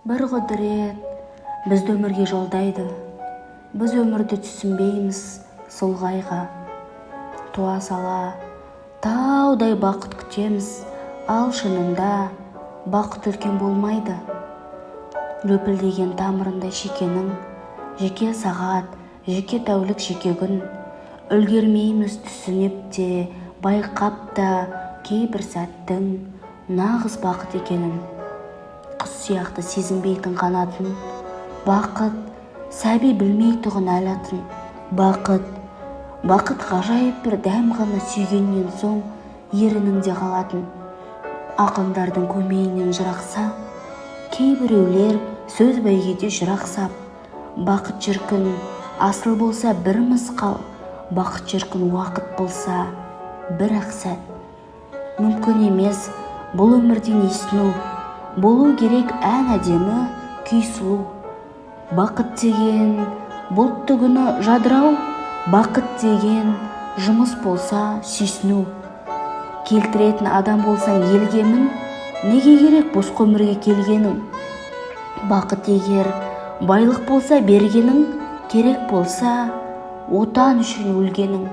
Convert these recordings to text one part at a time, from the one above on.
Бір құдірет бізді өмірге жолдайды. Біз өмірді түсінбейміз сол қайғы. Туа сала таудай бақыт күтеміз, ал шынында бақыт үлкен болмайды. Лүпілдеген тамырындай шекенің, жеке сағат, жеке тәулік, жеке күн. Үлгермейміз түсініп те, байқап та кейбір сәттің нағыз бақыт екенін. Құс сияқты сезінбейтін қанатын, бақыт сәби білмейтұғын әлі атын. Бақыт, бақыт ғажайып бір дәм ғана, сүйгеннен соң ерініңде қалатын. Ақындардың көмейінен жырақса, кейбіреулер сөз бәйгеде жырақсап. Бақыт шіркін асыл болса бір мысқал, бақыт шіркін уақыт болса бір-ақ сәт. Мүмкін емес бұл өмірден есіну, болу керек ән әдемі, күй сұлу. Бақыт деген бұлтты күні жадырау, бақыт деген жұмыс болса сүйсіну. Келтіретін адам болсаң елге мін, неге керек босқа өмірге келгенің? Бақыт егер байлық болса бергенің, керек болса отан үшін өлгенің.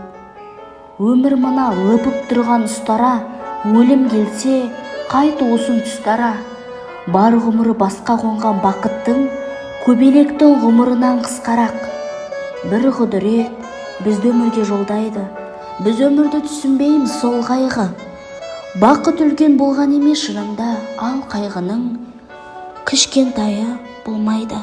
Өмір мына лыпып тұрған ұстара, өлім келсе қай туысың тұстара? Бар ғұмыры басқа қонған бақыттың көбелектің ғұмырынан қысқарақ. Бір құдірет бізді өмірге жолдайды, біз өмірді түсінбейміз сол қайғы. Бақыт үлкен болған емес шынында, ал қайғының кішкентайы болмайды.